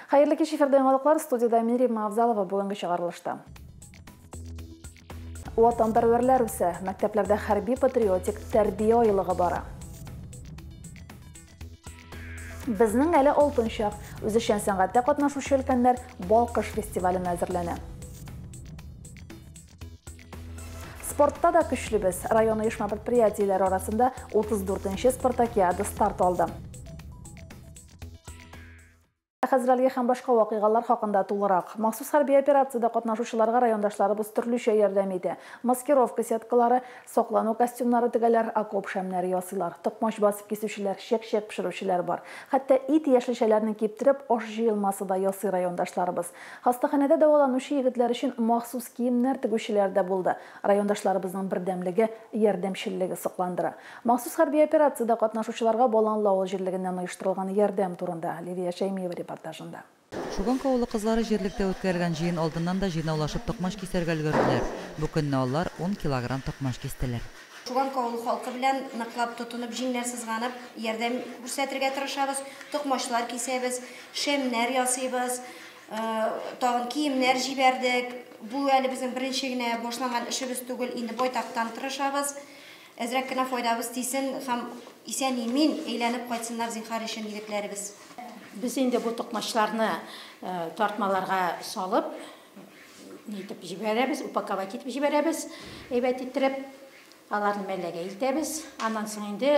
Хәерле кич, эфирда яңалыклар, студияда мин, Римма Авзалова. Бүгенге чыгарылышта. Ватанпәрвәрләр үсә, мәктәпләрдә хәрби патриотик тәрбия айлыгы бара. Безнең әле алтын чак. Үзешчән сәнгатьтә катнашучы өлкәннәр Балкыш фестиваленә әзерләнә. Спортта да көчлебез. Район оешма предприятиеләре арасында 34нче спартакиада старт алды. Хәзер әлеге һәм башка вакыйгалар хакында тулырак. Махсус хәрби операциядә катнашучыларга райондашларыбыз төрлечә ярдәм итә. Маскировка сеткалары, саклану костюмнары тегәләр, окоп шәмнәре ясыйлар. Токмач басып кисүчеләр, чәк-чәк пешерүчеләр бар. Хәтта ит яшелчәләрне киптереп, аш җыелмасы да ясый райондашларыбыз. Хастаханәдә дәваланучы егетләр өчен махсус киемнәр тегүчеләр дә булды. Райондашларыбызның бердәмлеге, ярдәмчеллеге сокландыра. Махсус хәрби операциядә катнашучыларга Баланлы авыл җирлегеннән оештырылган ярдәм турында Лилия Шәймиева репортажында. Шуганка авылы кызлары җирлектә үткәрелгән җыен алдыннан да җыйнаулашып токмач кисәргә өлгерделәр. Бу көнне алар 10 килограмм токмач кистеләр. Шуганка авылы халкы белән ныклап тотынып, җиңнәр сызганып, ярдәм күрсәтергә тырышабыз. Токмачлар кисәбез, шәмнәр ясыйбыз, тагын киемнәр җибәрдек. Бу әле безнең беренче генә башланган эшебез түгел, инде байтактан тырышабыз. Әзрәк кенә файдабыз тисен һәм исән-имин әйләнеп кайтсыннар зинһар өчен егетләребез. Без инде бу токмачларны тартмаларга салып, нитеп җибәрәбез, упаковать итеп җибәрәбез, әйбәт иттереп, аларны мәлләгә илтәбез. Аннан соң инде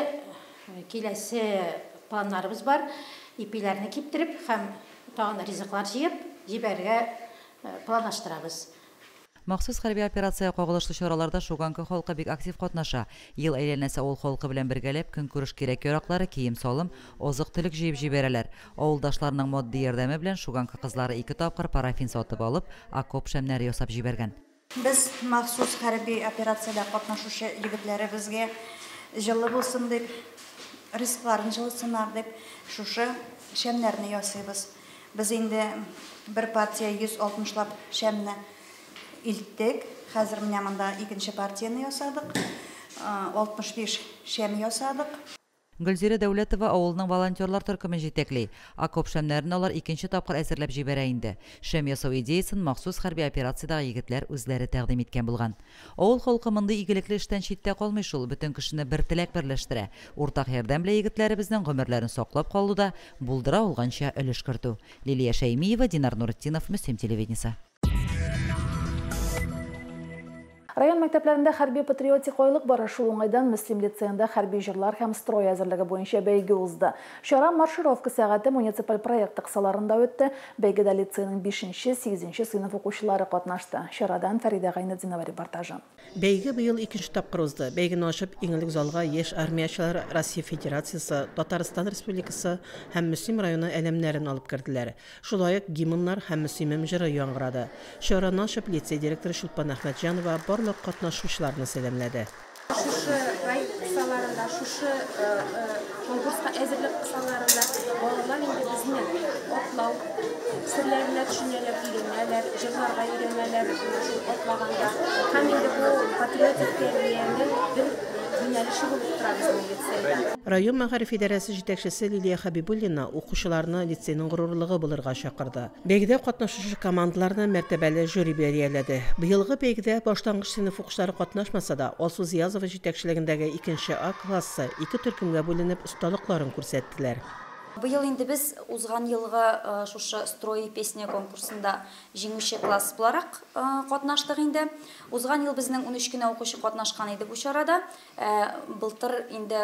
киләсе планнарыбыз бар, ипиләрне киптереп һәм тагын ризыклар җыеп җибәрергә планлаштырабыз. Махсус хәрби операциягә кагылышлы чараларда Шуганка халкы бик актив катнаша. Ел әйләнәсе авыл халкы белән бергәләп көнкүреш кирәк-яраклары, кием-салым, азык-төлек җыеп җибәрәләр. Авылдашларының матди ярдәме белән Шуганка кызлары 2 тапкыр парафин сатып алып, окоп шәмнәре ясап җибәргән. Без махсус хәрби операциядә катнашучы егетләребезгә җылы булсын дип, ризыкларын җылытсыннар дип, шушы шәмнәрне ясыйбыз. Без инде бер партия 160лап шәмне илттек. Хәзер менә монда икенче партияне ясадык. 65 шәм ясадык. Гөлзирә Дәүләтова авылның волонтерлар төркемен җитәкли. Окоп шәмнәрен алар икенче тапкыр әзерләп җибәрә инде. Шәм ясау идеясын махсус хәрби операциядәге егетләр үзләре тәкъдим иткән булган. Авыл халкы мондый игелекле эштән читтә калмый шул, бөтен кешене бер теләк берләштерә. Уртак ярдәм белән егетләребезнең гомерләрен саклап калуда булдыра алганча өлеш кертү. Лилия Шәймиева, Динар Нуретдинов, Мөслим телевидениесе. Район мәктәпләрендә хәрби патриотик айлык бара. Шул уңайдан Мөслим лицеенда хәрби җырлар һәм строй әзерлеге буенча бәйге узды. Чара маршировка сәгате муниципаль проекты кысаларында үтте. Бәйгедә лицейның 5-нче, 8-нче сыйныф укучылары катнашты. Чарадан Фәридә Гайнетдинова репортажы. Бәйге быел икенче тапкыр узды. Бәйгене ачып, иң элек залга яшь армиячеләр Россия Федерациясе, Татарстан Республикасы һәм Мөслим районы әләмнәрен алып керделәр. Шулай ук гимннар һәм Мөслимем җыры яңгырады. Чараны ачып, лицей директоры Чулпан Әхмәтҗанова барлык катнашучыларны сәламләде. Шушы проект кысаларында, шушы конкурска әзерлек кысаларында балалар инде безнең атлау серләренә төшенәләр, өйрәнәләр, җырларга өйрәнәләр шул атлаганда. Һәм инде бу патриотик тәрбиянең бер юнәлеше булып тора безнең лицейда. Район мәгариф идарәсе җитәкчесе Лилия Хәбибуллина укучыларны лицейның горурлыгы булырга чакырды. Бәйгедә катнашучы командаларны мәртәбәле жюри бәяләде. Быелгы бәйгедә башлангыч сыйныф укучылары катнашмаса да, Алсу Зиязова җитәкчелегендәге 2 А классы 2 төркемгә бүленеп осталыкларын күрсәттеләр. Быел инде без узган елгы шушы строй песня конкурсында җиңүче класс буларак катнаштык инде. Узган ел безнең 13 кенә укучы катнашкан иде бу чарада. Былтыр инде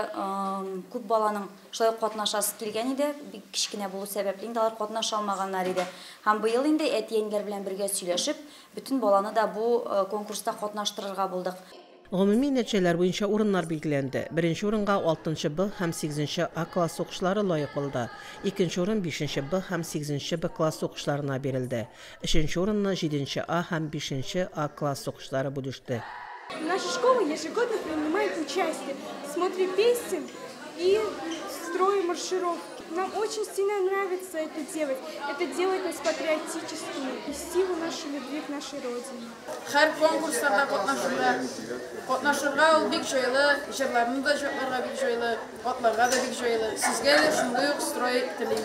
күп баланың шулай ук катнашасы килгән иде, бик кечкенә булу сәбәпле инде алар катнаша алмаганнар иде. Һәм быел инде әти-әниләр белән бергә сөйләшеп, бөтен баланы да бу конкурста катнаштырырга булдык. Гомуми нәтиҗәләр буенча урыннар билгеләнде. Беренче урынга 6 Б һәм 8 А класс укучылары лаек булды. Икенче урын 5 Б һәм 8 Б класс укучыларына бирелде. Өченче урынны 7 А һәм 5 А класс укучылары бүлеште. Наша школа ежегодно принимает участие в смотре песен и строе маршировки. Нам очень сильно нравится это делать. Это делает нас патриотическими и силу нашей любви к нашей Родине. Һәр конкурсларда катнашырга ул бик җайлы, җырларны да җырларга бик җайлы, атларга да бик җайлы. Сезгә дә шундый ук строй телим.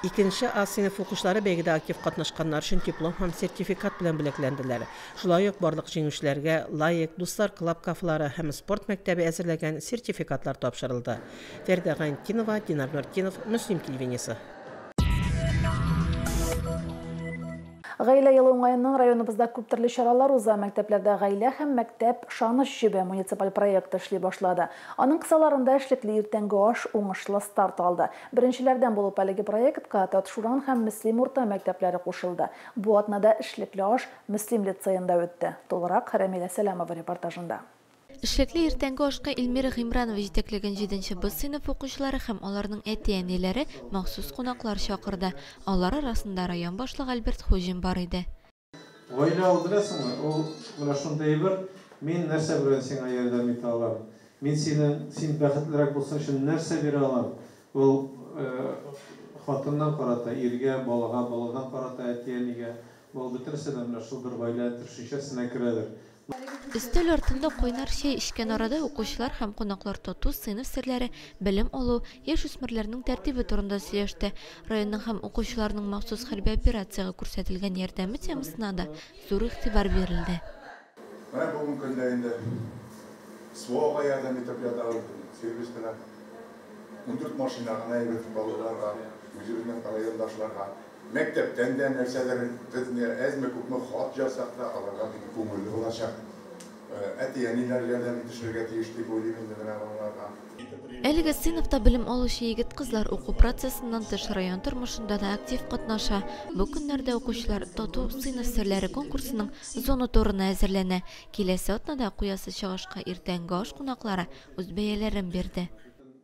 Икенче А сыйныф укучылары бәйгедә актив катнашканнар өчен диплом һәм сертификат белән бүләкләнделәр. Шулай ук барлык җиңүчеләргә Лайк, Дуслар клаб кафелары һәм спорт мәктәбе әзерләгән сертификатлар тапшырылды. Фәридә Гайнетдинова, Динар Нуртдинов, Мөслим телевидениесе. Гаилә елы уңаеннан районыбызда күп төрле чаралар уза. Мәктәпләрдә гаилә һәм мәктәп ышаныч җебе муниципаль проекты эшли башлады. Аның кысаларында эшлекле иртәнге аш уңышлы старт алды. Беренчеләрдән булып әлеге проектка Татшуран һәм Мөслим урта мәктәпләре кушылды. Бу атнада эшлекле аш Мөслим лицеенда үтте. Тулырак Рәмилә Сәләмова репортажында. Эшлекле иртәнге ашка Эльмира Гыймранова җитәкләгән 7 Б сыйныф укучылары һәм аларның әти-әниләре махсус кунаклар чакырды. Алар арасында район башлыгы Альберт Хуҗин бар иде. Гаилә ул беләсеңме? Ул менә шундый бер, мин нәрсә белән сиңа ярдәм итә алам? Мин синең, син бәхетлерәк булсын өчен нәрсә бирә алам? Ул хатыннан карата иргә, балага, баладан карата әти-әнигә, ул бөтенесе дә менә шул бер гаилә төшенчәсенә керәдер. Өстәл артында кайнар чәй эчкән арада укучылар һәм кунаклар тату сыйныф серләре, белем алу, яшь үсмерләрнең тәртибе турында сөйләште. Районның һәм укучыларның махсус хәрби операциягә күрсәтелгән ярдәме темасына да зур игътибар бирелде. Менә бүгенге көндә инде СВОга ярдәм итеп ятабыз, сервис белән 14 машина гына әйбер балаларга, үзебезнең райондашларга. Мәктәптән дә нәрсәләр безне әзме күпме хат язсак та аларга бик күңелле булачак. Әти-әниләр ярдәм итешергә тиеш дип уйлыйм инде менә балаларга. Әлеге сыйныфта белем алучы егет-кызлар уку процессыннан тыш район тормышында да актив катнаша. Бу көннәрдә укучылар тату сыйныф серләре конкурсының зона турына әзерләнә. Киләсе атнада куясы чыгышка иртәнге аш кунаклары үз бәяләрен бирде.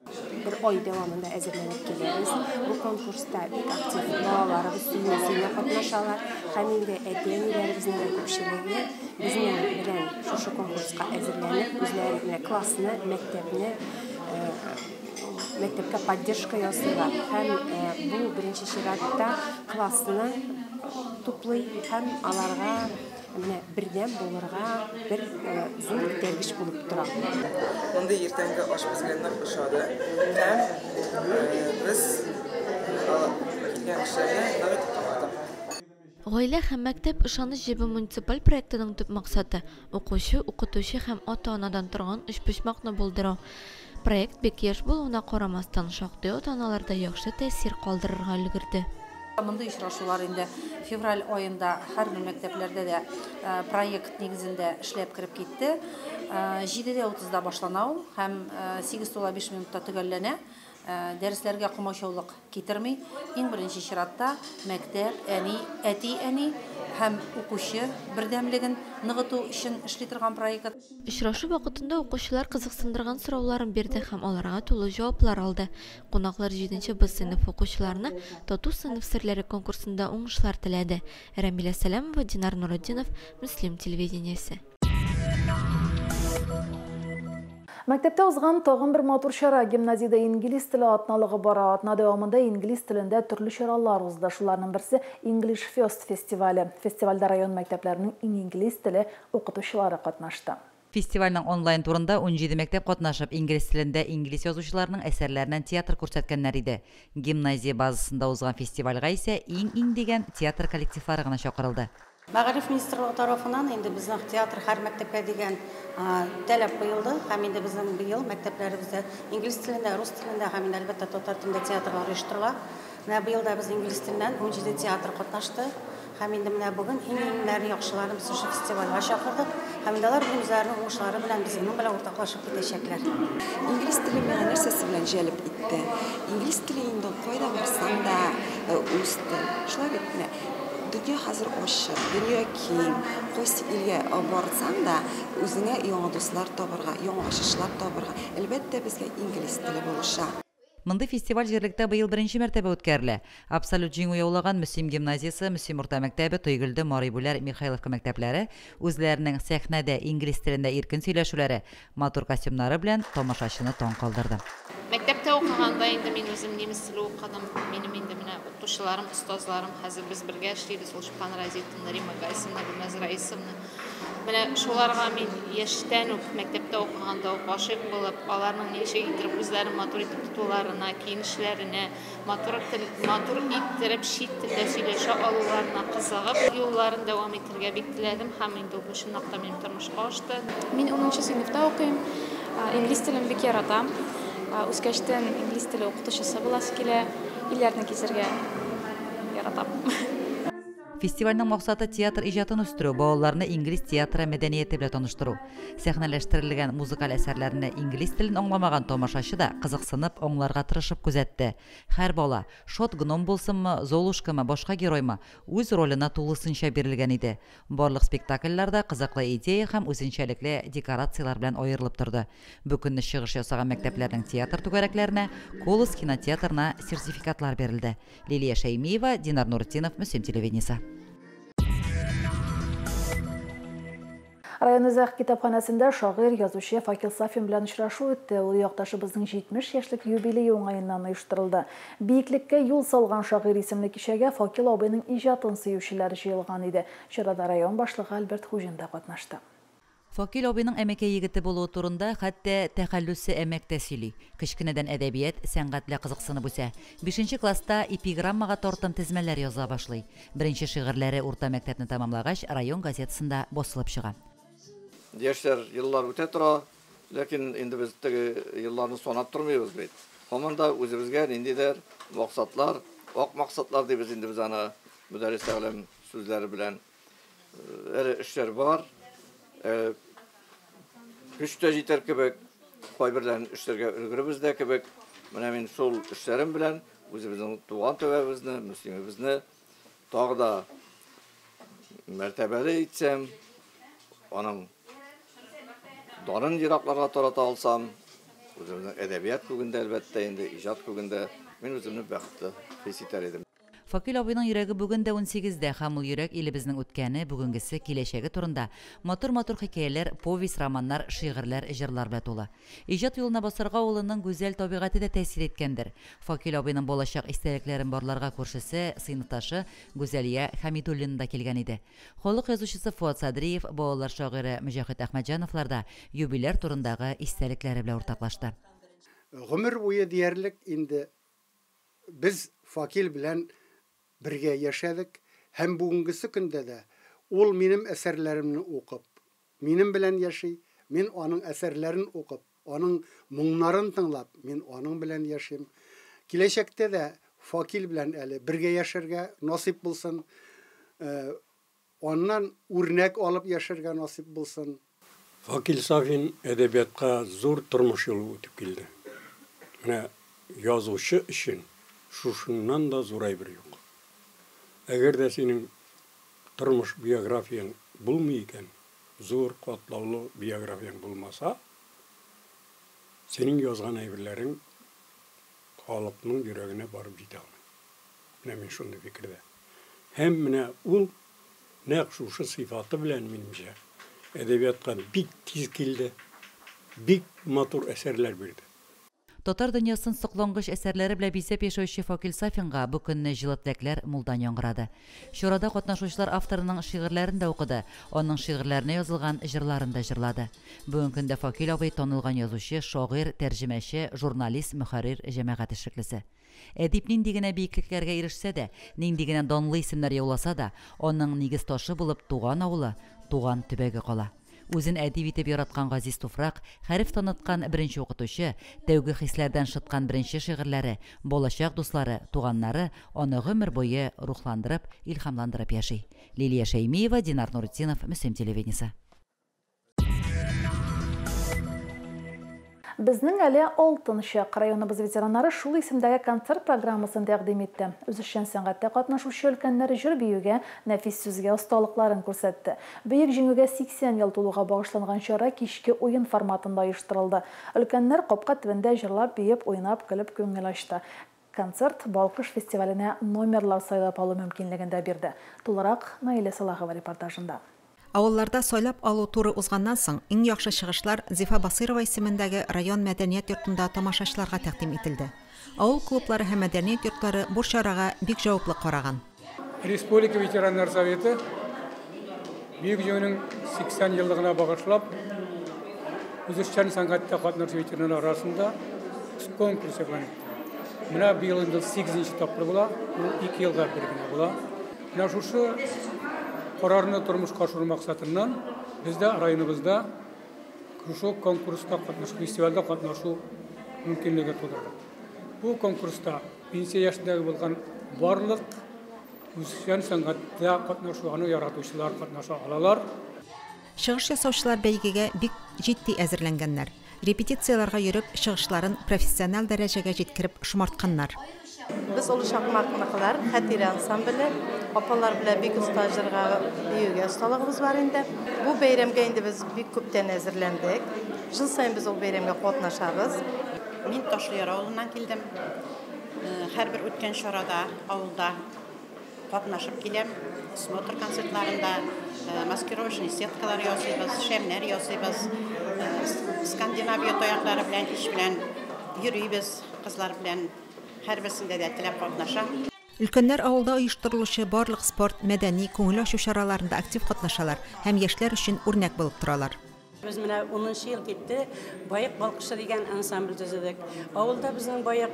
Бер ай дәвамында әзерләнеп киләбез. Бу конкурста бик актив балаларыбыз сөенә-сөенә катнашалар. Һәм инде әти-әниләребезнең дә күпчелеге безнең белән шушы конкурска әзерләнеп, үзләре менә классны, мәктәпне, мәктәпкә поддержка ясыйлар. Һәм бу беренче чиратта классны туплый һәм аларга менә бердәм булырга бер зур этәргеч булып тора. Мондый иртәнге аш безгә нык ошады һәм без килгән кешеләрне нык итеп тыңладык. Гаилә һәм мәктәп ышаныч җебе муниципаль проектының төп максаты укучы, укытучы һәм ата-анадан торган өчпочмакны булдыру. Проект бик яшь булуына карамастан шактый ата-аналарда яхшы тәэсир калдырырга өлгерде. Мондый очрашулар инде февраль аенда һәрбер мәктәпләрдә дә проект нигезендә эшләп кереп китте. 7:30-да башлана ул һәм 8:05 минутта төгәлләнә. Дәресләргә комачаулык китерми. Иң беренче чиратта мәктәп, әни, әти-әни һәм укучы бердәмлеген ныгыту өчен эшли торган проект. Очрашу вакытында укучылар кызыксындырган сорауларын бирде һәм аларга тулы җаваплар алды. Кунаклар 7 Б сыйныф укучыларына тату сыйныф серләре конкурсында уңышлар теләде. Рәмилә Сәләмова, Динар Нуретдинов, Мөслим телевидениесе. Мәктәптә узган тагын бер матур чара гимназиядә инглиз теле атналыгы бара. Атна дәвамында инглиз телендә төрле чаралар узды. Шуларның берсе English Fest фестивале. Фестивальдә район мәктәпләренең иң инглиз теле укытучылары катнашты. Фестивальнең онлайн турында 17 мәктәп катнашып, инглиз телендә инглиз язучыларының әсәрләреннән театр күрсәткәннәр иде. Гимназия базасында узган фестивальгә исә иң-иң дигән театр коллективлары гына чакырылды. Мәгариф министрлыгы тарафыннан инде безнең театр һәр мәктәпкә дигән таләп куелды һәм инде безнең быел мәктәпләребездә инглиз телендә, рус телендә һәм инде әлбәттә татар телендә театрлар оештырыла. Менә быел да без инглиз теленнән 17 театр катнашты һәм инде менә бүген иң-иңнәр яхшыларын без шушы фестивальгә чакырдык һәм инде алар үзләренең уңышлары белән безнең белән уртаклашып китәчәкләр. Инглиз теле миңа нәрсәсе белән җәлеп итте? Инглиз теле инде кайда барсаң да үз тел. Шулай бит менә дөнья хәзер ачык, дөнья киң. Кайсы илгә барсаң да, үзеңә яңа дуслар табырга, яңа ачышлар табырга. Әлбәттә, безгә инглиз теле булыша. Мондый фестиваль җирлектә быел беренче мәртәбә үткәрелә. Абсолют җиңү яулаган Мөслим гимназиясе, Мөслим урта мәктәбе, Тойгелде, Марый-Бүләр, Михайловка мәктәпләре үзләренең сәхнәдә инглиз телендә иркен сөйләшүләре, матур костюмнары белән тамашачыны таң калдырды. Мәктәптә укыганда инде мин үзем немец теле укыдым. Минем инде менә укытучыларым, остазларым, хәзер без бергә эшлибез. Ул Чулпан Разитовна, Римма Гайсиновна, Гөлназ Раисовна. Менә шуларга мин яшьтән үк, мәктәптә укыганда ук гашыйк булып, аларның ничек иттереп үзләрен матур итеп тотуларына, киенешләренә, матур тел, матур иттереп чит телдә сөйләшә алуларына кызыгып, юлларын дәвам итәргә бик теләдем һәм инде ул чынлап та минем тормышка ашты. Мин унынчы сыйныфта укыйм. Инглиз телен бик яратам. Үскәчтен инглиз теле укытучысы буласы килә. Илләрне гизәргә яратам. Фестивальнең максаты театр иҗатын үстерү, балаларны инглиз театры мәдәнияте белән таныштыру. Сәхнәләштерелгән музыкаль әсәрләрне инглиз телен аңламаган тамашачы да кызыксынып, аңларга тырышып күзәтте. Һәр бала, Шот гном булсынмы, Золушкамы, башка героймы, үз роленә тулысынча бирелгән иде. Барлык спектакльләр дә кызыклы идея һәм үзенчәлекле декорацияләр белән аерылып торды. Бу көнне чыгыш ясаган мәктәпләрнең театр түгәрәкләренә, Колос кинотеатрына сертификатлар бирелде. Лилия Шәймиева, Динар Нуртдинов, Мөслим телевидениесе. Район үзәк китапханәсендә шагыйрь, язучы Факил Сафин белән очрашу үтте. Ул якташыбызның 70 яшьлек юбилее уңаеннан оештырылды. Биеклеккә юл салган шагыйрь исемле кичәгә Факил абыйның иҗатын сөючеләр җыелган иде. Чарада район башлыгы Альберт Хуҗин да катнашты. Факил абыйның Әмәкәй егете булуы турында хәтта тәхәллүсе Әмәк тә сөйли. Кечкенәдән әдәбият, сәнгать белән кызыксынып үсә. Бишенче класста эпиграммага тартым тезмәләр яза башлый. Беренче шигырьләре урта мәктәпне тәмамлагач район газетасында басылып чыга. Яшьләр еллар үтә тора, ләкин инде без теге елларны санап тормыйбыз бит. Һаман да үзебезгә ниндидер максатлар, ак максатлар дибез инде без аны Мөдәррис Әгъләм сүзләре белән. Әле эшләр бар. Көч тә җитәр кебек, кайберләрен эшләргә өлгеребез дә кебек. Менә мин шул эшләрем белән үзебезнең туган төбәгебезне, Мөслимебезне тагы да мәртәбәле итсәм, аның данын еракларга тарата алсам, үзебезнең әдәбият күгендә, әлбәттә инде, иҗат күгендә мин үземне бәхетле хис итәр идем. Факил абыйның йөрәге бүген дә унсигездә, һәм ул йөрәк илебезнең үткәне, бүгенгесе, киләчәге турында матур-матур хикәяләр, повесть, романнар, шигырьләр, җырлар белән тулы. Иҗат юлына басарга улының гүзәл табигате дә тәэсир иткәндер. Факил абыйның балачак истәлекләрен барларга күршесе, сыйныфташы Гүзәлия Хәмидуллина да килгән иде. Халык язучысы Фоат Садриев, балалар шагыйре Мөҗәһит Әхмәтҗановлар да юбиляр турындагы истәлекләре белән уртаклашты. Гомер буе диярлек инде без Факил белән бергә яшәдек һәм бүгенгесе көндә дә ул минем әсәрләремне укып, минем белән яши, мин аның әсәрләрен укып, аның моңнарын тыңлап, мин аның белән яшим. Киләчәктә дә Факил белән әле бергә яшәргә насыйп булсын, аннан үрнәк алып яшәргә насыйп булсын. Факил Сафин әдәбиятка зур тормыш юлы үтеп килде. Менә язучы өчен шушыннан да зур әйбер юк. Әгәр дә синең тормыш биографияң булмый икән, зур катлаулы биографияң булмаса, синең язган әйберләрең халыкның йөрәгенә барып җитә алмый. Менә мин шундый фикердә. Һәм менә ул нәкъ шушы сыйфаты белән, минемчә, әдәбиятка бик тиз килде, бик матур әсәрләр бирде. Татар дөньясын соклангыч әсәрләре белән бизәп яшәүче Факил Сафинга бу көнне җылы теләкләр мулдан яңгырады. Чарада катнашучылар авторының шигырьләрен дә укыды, аның шигырьләренә язылган җырларын да җырлады. Бүгенге көндә Факил абый танылган язучы, шагыйрь, тәрҗемәче, журналист, мөхәррир, җәмәгать эшлеклесе. Әдип нинди генә биеклекләргә ирешсә дә, нинди генә данлы исемнәр яуласа да, аның нигез ташы булып туган авылы, туган төбәге кала. Үзен әдип итеп яраткан газиз туфрак, хәреф таныткан беренче укытучы, тәүге хисләрдән шыткан беренче шигырьләре, балачак дуслары, туганнары аны гомер буе рухландырып, илһамландырып яши. Лилия Шәймиева, Динар Нуртдинов, Мөслим телевидениесе. Безнең әле алтын чак. Районыбыз ветераннары шул исемдәге концерт программасын тәкъдим итте. Үзешчән сәнгатьтә катнашучы өлкәннәр җыр-биюгә, нәфис сүзгә осталыкларын күрсәтте. Бөек Җиңүгә 80 ел тулуга багышланган чара кичке уен форматында оештырылды. Өлкәннәр капка төбендә җырлап, биеп, уйнап, көлеп күңел ачты. Концерт Балкыш фестиваленә номерлар сайлап алу мөмкинлеген дә бирде. Тулырак Наилә Салахова репортажында. Авылларда сайлап алу туры узганнан соң, иң яхшы чыгышлар Зифа Басыйрова исемендәге район мәдәният йортында тамашачыларга тәкъдим ителде. Авыл клублары һәм мәдәният йортлары бу чарага бик җаваплы караган. Республика ветераннар советы Бөек Җиңүнең 80 еллыгына багышлап, үзешчән сәнгатьтә катнашучы ветераннар арасында конкурс игълан итте. Менә быел инде 8 тапкыр була, ул 2 елга бер генә була. Менә шушы карарны тормышка ашыру максатыннан без дә районыбызда шушы конкурста катнашу, фестивальдә катнашу мөмкинлеге тудырдык. Бу конкурста пенсия яшендәге булган барлык үзешчән сәнгатьтә катнашу, аны яратучылар катнаша алалар. Чыгыш ясаучылар бәйгегә бик җитди әзерләнгәннәр. Репетицияләргә йөреп, чыгышларын профессиональ дәрәҗәгә җиткереп шомартканнар. Без Олы Чакмакныкылар, Хәтирә ансамбле. Апалар белән бик оста җырга, биюгә осталыгыбыз бар инде. Бу бәйрәмгә инде без бик күптән әзерләндек. Жыл саен без ул бәйрәмгә катнашабыз. Мин Ташлыяр авылыннан килдем. Һәрбер үткән чарада авылда катнашып киләм. Смотр концертларында маскировочный сеткалар ясыйбыз, шәмнәр ясыйбыз. Скандинавия таяклары белән, иш белән йөрибез, кызлар белән. Һәрберсендә дә теләп катнашам. Өлкәннәр авылда оештырылучы барлык спорт, мәдәни, күңел ачу чараларында актив катнашалар һәм яшьләр өчен үрнәк булып торалар. Без менә 10 ел китте, Баек балкышы дигән ансамбль төзедек. Авылда безнең Баек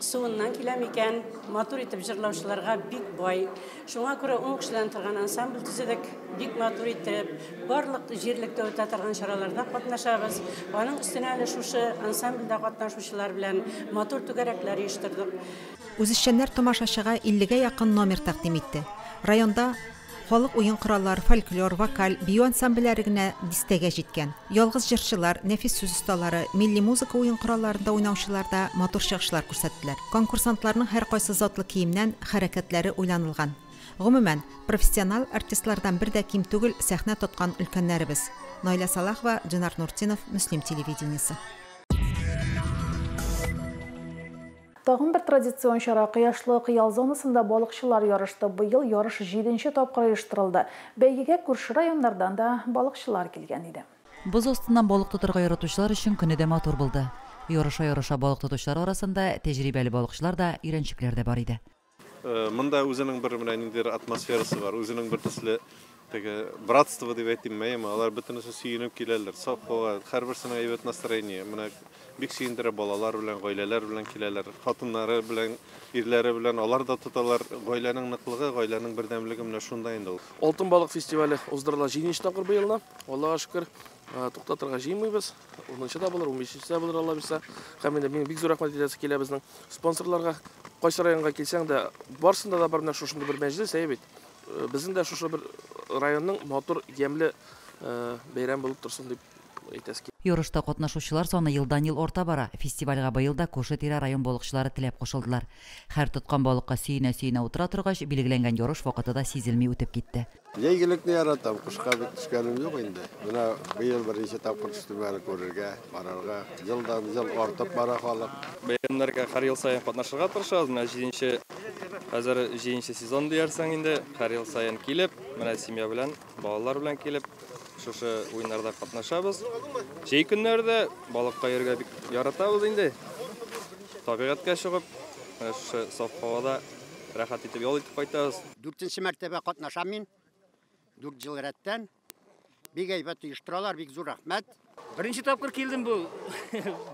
суыннан килә микән, матур итеп җырлаучыларга бик бай. Шуңа күрә 10 кешедән торган ансамбль төзедек, бик матур итеп, барлык җирлектә үтә торган чараларда катнашабыз. Аның өстенә әле шушы ансамбльдә катнашучылар белән матур түгәрәкләр оештырдык. Үзешчәннәр тамашачыга 50-гә якын номер тәкъдим итте. Районда халык уен кораллары, фольклор, вокаль, бию ансамбльләре генә дистәгә җиткән. Ялгыз җырчылар, нәфис сүз осталары, милли музыка уен коралларында уйнаучылар да матур чыгышлар күрсәттеләр. Конкурсантларның һәркайсы затлы киемнән, хәрәкәтләре уйланылган. Гомумән, профессионал артистлардан бер дә ким түгел сәхнә тоткан өлкәннәребез. Наилә Салахова, Динар Нуртинов, Мөслим телевидениесе. Тагын бер традицион чара Кояшлы Кыял зонасында балыкчылар ярышты. Быел ярыш 7-нче тапкыр оештырылды. Бәйгегә күрше районнардан да балыкчылар килгән иде. Боз астыннан балык тотарга яратучылар өчен көне дә матур булды. Ярыша-ярыша балык тотучылар арасында тәҗрибәле балыкчылар да, өйрәнчекләр дә бар иде. Монда үзенең бер менә ниндидер атмосферасы бар, үзенең бер төсле теге братство дип әйтимме, әйеме, алар бөтенесе сөенеп киләләр, саф һава, һәрберсенең әйбәт настроение. Менә бик сөендерә, балалар белән, гаиләләр белән киләләр, хатыннары белән, ирләре белән, алар да тоталар. Гаиләнең ныклыгы, гаиләнең бердәмлеге менә шунда инде ул. Алтын балык фестивале уздырыла 7 тапкыр быелны. Аллага шөкер, туктатырга җыенмыйбыз. 10 да булыр, 15 дә булыр, Алла бирсә. Һәм инде мин бик зур рәхмәт әйтәсе килә безнең спонсорларга. Кайсы районга килсәң дә, барсында да бар менә шушындый бер мәҗлес, әйе бит. Безнең дә шушы бер районның матур, ямьле бәйрәм булып торсын дип әйтәсе килә. Ярышта катнашучылар саны елдан-ел арта бара. Фестивальгә быел да күрше-тирә район балыкчылары теләп кушылдылар. Һәр тоткан балыкка сөенә-сөенә утыра торгач, билгеләнгән ярыш вакыты да сизелми үтеп китте. Җәйгелекне яратам, кышка бик төшкәнем юк инде. Менә быел берничә тапкыр төштем әле күрергә, карарга. Елдан-ел артып бара халык. Бәйрәмнәргә һәр ел саен катнашырга тырышабыз. Менә хәзер 7 сезон диярсең инде. Һәр ел саен килеп, менә семья белән, балалар белән килеп, шушы уеннарда катнашабыз. Җәй көннәрдә балыкка йөрергә бик яратабыз инде. Табигатькә чыгып, менә шушы саф һавада рәхәт итеп ял итеп кайтабыз. 4 мәртәбә катнашам мин. 4 ел рәттән. Бик әйбәт оештыралар, бик зур рәхмәт. Беренче тапкыр килдем бу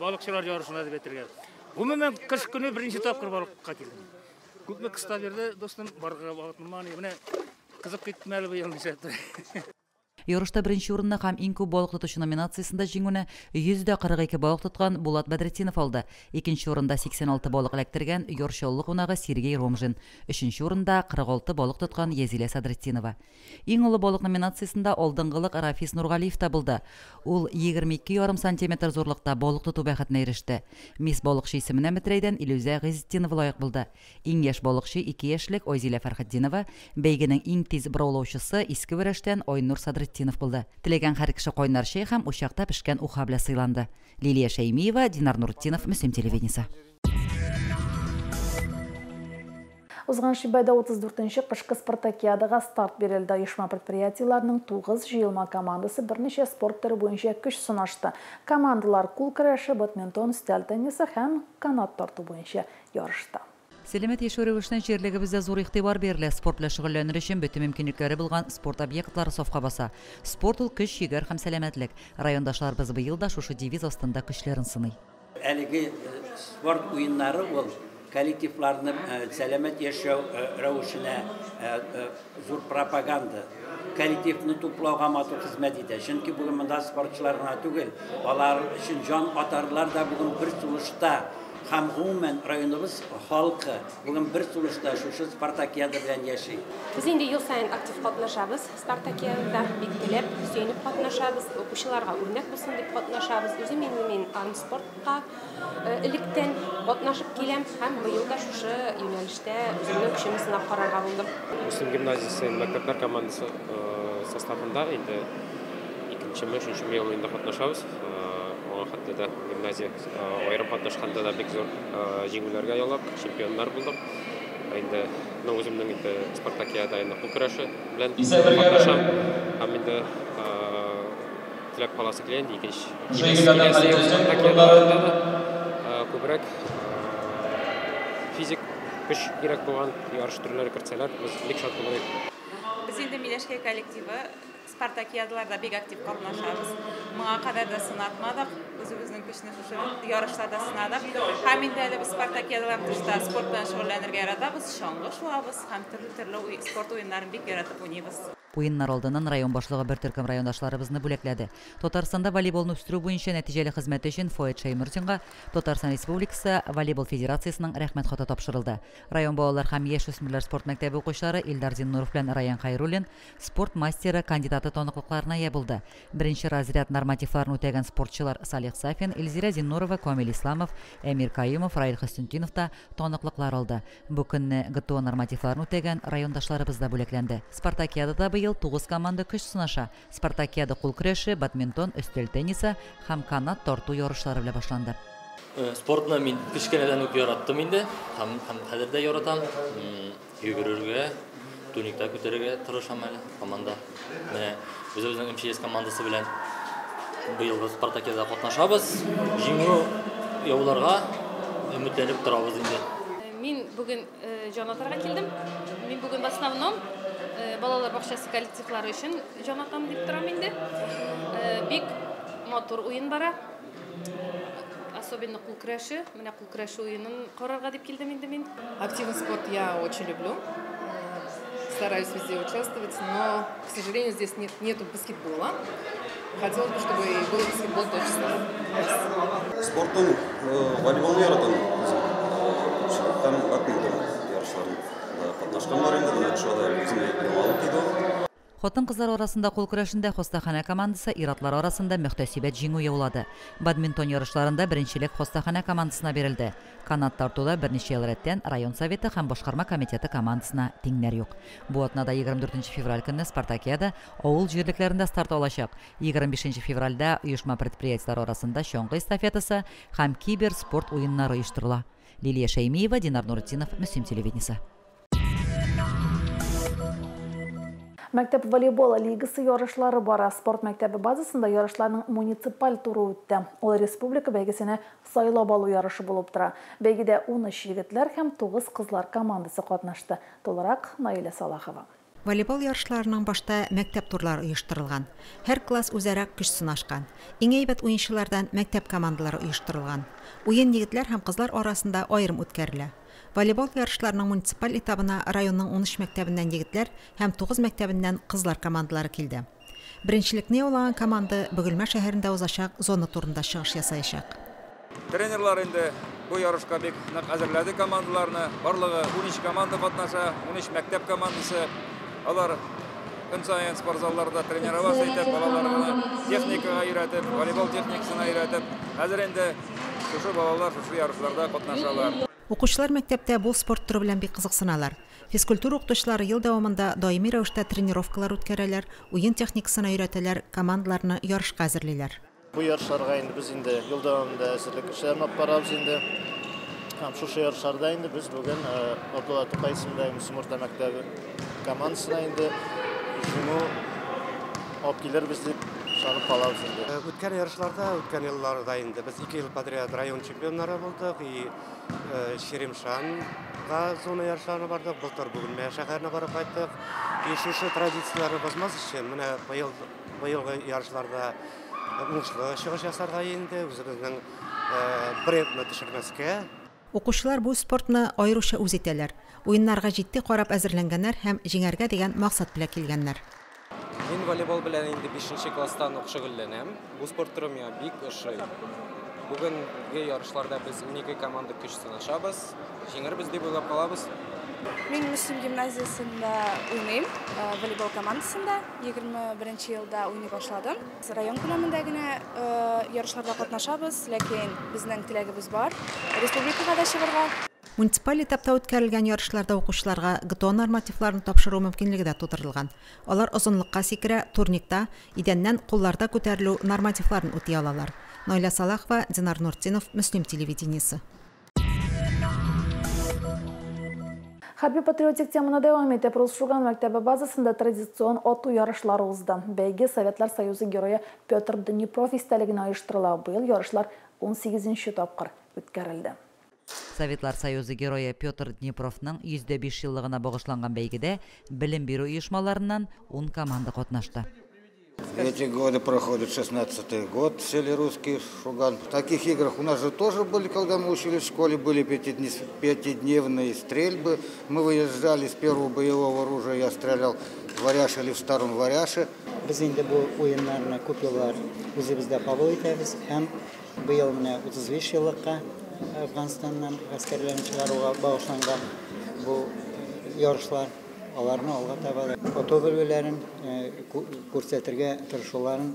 балыкчылар ярышына дип әйтергә. Гомумән, кыш көне беренче тапкыр балыкка килдем. Күпме кыста бирде, дустым, барырга вакытым бар. Менә кызып киттем әле быел нишләптер. Ярышта беренче урынны һәм иң күп балык тотучы номинациясендә җиңүне 142 балык тоткан Булат Бәдретдинов алды. Икенче урында 86 балык эләктергән Яр Чаллы кунагы Сергей Ромжин. Өченче урында 46 балык тоткан Язилә Садретдинова. Иң олы балык номинациясендә алдынгылык Рафис Нургалиев табылды. Ул егерме ике ярым сантиметр зурлыкта балык тоту бәхетенә иреште. Мисс балыкчы исеменә Метрәйдән Илүзә Гыйзетдинова лаек булды. Иң яшь балыкчы 2 яшьлек Айзилә Фәрхетдинова, бәйгенең иң тиз бораулаучысы Иске Вәрәштән Айнур Садретдинов булды. Теләгән һәр кеше кайнар чәй һәм учакта пешкән уха белән сыйланды. Лилия Шәймиева, Динар Нуртдинов, Мөслим телевидениесе. Узган шимбәдә утыз дүртенче кышкы спартакиадага старт бирелде. Оешма предприятиеләренең 9 җыелма командасы берничә спорт төре буенча көч сынашты. Командалар кул көрәше, бадминтон, өстәл теннисы һәм канат тарту буенча ярышты. Сәламәт яшәү рәвешенә җирлегебездә зур игътибар бирелә. Спорт белән шөгыльләнер өчен бөтен мөмкинлекләре булган спорт объектлары сафка баса. Спорт ул көч, егәр һәм сәламәтлек. Райондашларыбыз быел да шушы девиз астында көчләрен сыный. Әлеге спорт уеннары ул коллективларны сәламәт яшәү рәвешенә зур пропаганда, коллективны туплауга матур хезмәт итә. Чөнки бүген монда спортчылар гына түгел, алар өчен җан атарлар да бүген бер сулышта һәм гомумән районыбыз халкы бүген бер сулышта шушы спартакиада белән яши. Без инде ел саен актив катнашабыз спартакиадада, бик теләп, сөенеп катнашабыз, укучыларга үрнәк булсын дип катнашабыз. Үзем инде мин армспортка электән катнашып киләм һәм быел да шушы юнәлештә үземнең көчемне сынап карарга булдым. Мөслим гимназиясе мәктәпләр командасы составында инде икенчеме, өченчеме ел инде катнашабыз. Аңа хәтле дә гимназия аерым катнашканда да бик зур җиңүләргә яулап, чемпионнар булдык. Инде үземнең инде спартакиада инде кул көрәше белән катнашам. Һәм инде теләп каласы килә инде икенче спартакиадаларында да күбрәк физик көч кирәк булган ярыш төрләре кертсәләр, без бик шат булыр идек. Без инде Миләшкәй коллективы спартакиадаларда бик актив катнашабыз. Моңа кадәр дә сынатмадык, үзебезнең көчне шушы ярышларда сынадык. Һәм инде әле без спартакиадалардан тышта спорт белән шөгыльләнергә яратабыз, чаңгы шуабыз һәм төрле-төрле спорт уеннарын бик яратып уйныйбыз. Уеннар алдыннан район башлыгы бер төркем райондашларыбызны бүләкләде. Татарстанда волейболны үстерү буенча нәтиҗәле хезмәте өчен Фоат Шәймурзинга Татарстан Республикасы волейбол федерациясенең рәхмәт хаты тапшырылды. Район балалар һәм яшь үсмерләр спорт мәктәбе укучылары Илдар Зиннуров белән Раян Хайруллин спорт мастеры кандидаты таныклыкларына ия булды. Беренче разряд нормативларын үтәгән спортчылар Салих Сафин, Эльзира Зиннурова, Камил Исламов, Әмир Каюмов, Раил Хөснетдинов та таныклыклар алды. Бу көнне ГТО нормативларын үтәгән райондашларыбыз да бүләкләнде. Спартакиадада быел 9 команда көч сынаша. Спартакиада кул көрәше, бадминтон, өстәл теннисы һәм канат тарту ярышлары белән башланды. Спортны мин кечкенәдән үк яраттым инде, һәм хәзер дә яратам. Йөгерергә, турникта күтәрергә тырышам әле команда. Менә үзебезнең МЧС командасы белән быелгы спартакиадада катнашабыз. Җиңү яуларга өметләнеп торабыз инде. Мин бүген җан атарга килдем. Мин бүген в основном балалар бакчасы коллективлары өчен җан атам дип торам инде. Бик матур уен бара. Особенно кул көрәше. Менә кул көрәше уенын карарга дип килдем инде мин. Активный спорт я очень люблю. Стараюсь везде участвовать, но, к сожалению, здесь нету баскетбола. Хотелось бы, чтобы и был баскетбол тоже. Спорттан волейболны яратам. Һәм бадминтон ярышларында катнашкан бар инде, менә шулай үземә яңалык иде. Хатын-кызлар арасында кул көрәшендә хастаханә командасы, ир-атлар арасында мөхтәсибәт җиңү яулады. Бадминтон ярышларында беренчелек хастаханә командасына бирелде. Канат тартуда берничә ел рәттән район советы һәм башкарма комитеты командасына тиңнәр юк. Бу атнада 24 февраль көнне спартакиада авыл җирлекләрендә старт алачак. 25 февральдә оешма предприятиеләр арасында чаңгы эстафетасы һәм киберспорт уеннары оештырыла. Лилия Шәймиева, Динар Нуретдинов, Мөслим телевидениесе. Мәктәп волейбол лигасы ярышлары бара. Спорт мәктәбе базасында ярышларның муниципаль туры үтте. Ул республика бәйгесенә сайлап алу ярышы булып тора. Бәйгедә 13 егетләр һәм 9 кызлар командасы катнашты. Тулырак Наилә Салахова. Волейбол ярышларының башта мәктәп турлары оештырылган. Һәр класс үзара көч сынашкан. Иң әйбәт уенчылардан мәктәп командалары оештырылган. Уен егетләр һәм кызлар арасында аерым үткәрелә. Волейбол ярышларының муниципаль этабына районның 13 мәктәбеннән егетләр һәм 9 мәктәбеннән кызлар командалары килде. Беренчелекне яулаган команда Бөгелмә шәһәрендә узачак зона турында чыгыш ясаячак. Тренерлар инде бу ярышка бик нык әзерләде командаларны. Барлыгы 13 команда катнаша, 13 мәктәп командасы. Алар көн саен спорт залларында тренироваться итеп, балаларны техникага өйрәтеп, волейбол техникасына өйрәтеп, хәзер инде шушы балалар шушы ярышларда катнашалар. Укучылар мәктәптә бу спорт төре белән бик кызыксыналар. Физкультура укытучылары ел дәвамында даими рәвештә тренировкалар үткәрәләр, уен техникасына өйрәтәләр, командаларны ярышка әзерлиләр. Бу ярышларга инде без инде ел дәвамында әзерлек эшләрен алып барабыз инде. Һәм шушы ярышларда инде без бүген Габдулла Тукай исемендәге Мөслим урта мәктәбе командасына инде җиңү алып килербез дип Ышанып калабыз инде. Үткән ярышларда, үткән елларда инде без 2 ел подряд район чемпионнары булдык. И Черемшанга зона ярышларына бардык. Былтыр Бөгелмә шәһәренә барып кайттык. И шушы традицияләрне бозмас өчен менә быел быелгы ярышларда уңышлы чыгыш ясарга инде, үзебезнең брендны төшермәскә. Укучылар бу спортны аеруча үз итәләр. Уеннарга җитди карап әзерләнгәннәр һәм җиңәргә дигән максат белән килгәннәр. Мин волейбол белән инде 5 класстан ук шөгыльләнәм. Бу спорт төре миңа бик ошый. Бүгенге ярышларда без 12 команда көч сынашабыз. Җиңәрбез дип уйлап калабыз. Мин Мөслим гимназиясендә уйныйм, волейбол командасында. 21 елда уйный башладым. Район күләмендә генә ярышларда катнашабыз, ләкин безнең теләгебез бар республикага да чыгарга. Муниципаль этапта үткәрелгән ярышларда укучыларга ГТО нормативларын тапшыру мөмкинлеге дә тудырылган. Алар озынлыкка сикерә, турникта, идәннән кулларда күтәрелү нормативларын үти алалар. Наиля Салахова, Динар Нуртдинов, Мөслим телевидениесе. Хәрби-патриотик теманы дәвам итеп, Рус Шуган мәктәбе базасында традицион ату ярышлары узды. Бәйге Советлар Союзы герое Петр Днепров истәлегенә оештырыла. Быел ярышлар 18 тапкыр үткәрелде. Советлар Союзы герое Петр Днепровның 105 еллыгына багышланган бәйгедә белем бирү оешмаларыннан 10 команда катнашты. Эти годы проходит 16-й год в селе Русский Шуган. В таких играх у нас же тоже были, когда мы учились в школе, были пятидневные стрельбы. Мы выезжали с первого боевого оружия, я стрелял в Варяше или в Старом Варяше. Без инде бу уеннарны күп еллар үзебездә кабул итәбез һәм быел менә 35 еллыкка Әфганстаннан гаскәрләрне чыгаруга багышланган бу ярышлар, аларны алга таба ату белүләрен күрсәтергә тырышуларын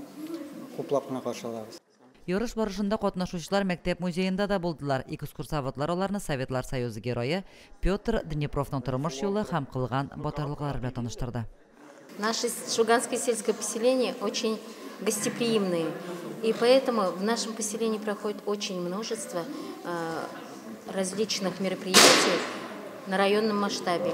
хуплап кына каршы алабыз. Ярыш барышында катнашучылар мәктәп музеенда да булдылар. Экскурсоводлар аларны Советлар Союзы герое Петр Днепровның тормыш юлы һәм кылган батырлыклары белән таныштырды. Наше Шуганское сельское поселение очень гостеприимные, и поэтому в нашем поселении проходит очень множество различных мероприятий на районном масштабе.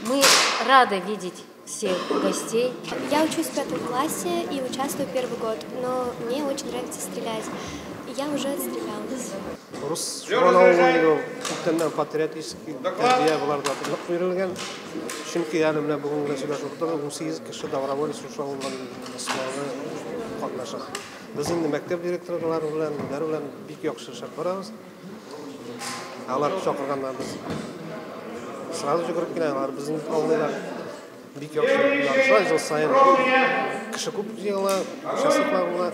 Мы рады видеть всех гостей. Я учусь в 5 классе и участвую первый год, но мне очень нравится стрелять. И я уже отстрелялась. Рус Шуган авылының күптәннән патриотический тәрбия буларда нык бирелгән. Чөнки әле менә бүген генә сөйләшеп утырдык, 18 кеше доброволец шушы авылдан катнаша. Без инде мәктәп директорлары белән, үзләре белән бик яхшы эшләп барабыз. Алар чакырганнар без сразу йөгереп килә, алар безне аңлыйлар. Бик яхшы ярышлар, ел саен кеше күп җыела, участниклар була.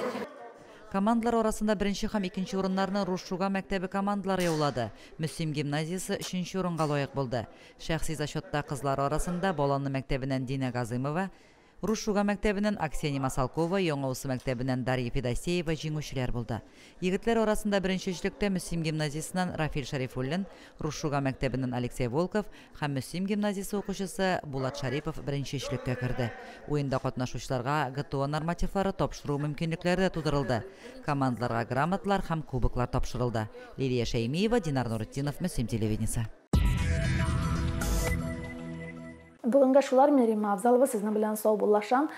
Командалар арасында беренче һәм икенче урыннарны Рус Шуган мәктәбе командалары яулады. Мөслим гимназиясе өченче урынга лаек булды. Шәхси зачетта кызлар арасында Баланлы мәктәбеннән Дина Газымова, Рус Шуган мәктәбеннән Аксения Масалкова, Яңа Усы мәктәбеннән Дарья Федосеева җиңүчеләр булды. Егетләр арасында беренче өчлектә Мөслим гимназиясеннән Рафил Шәрифуллин, Рус Шуган мәктәбеннән Алексей Волков һәм Мөслим гимназиясе укучысы Булат Шарипов беренче өчлеккә керде. Уенда катнашучыларга ГТО нормативлары тапшыру мөмкинлекләре дә тудырылды. Командаларга грамоталар һәм кубоклар тапшырылды. Лилия Шәймиева, Динар Нуртдинов, Мөслим телевидениесе. Бүгенгә шулар, мин Римма Авзалова сезнең белән саубуллашам.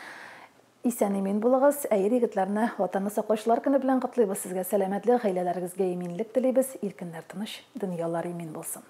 Исән-имин булыгыз. Әйер егетләрне Ватанны саклаучылар көне белән котлыйбыз. Сезгә сәламәтлек, гаиләләрегезгә иминлек телибез. Ил-көннәр тыныч, дөньялар имин булсын.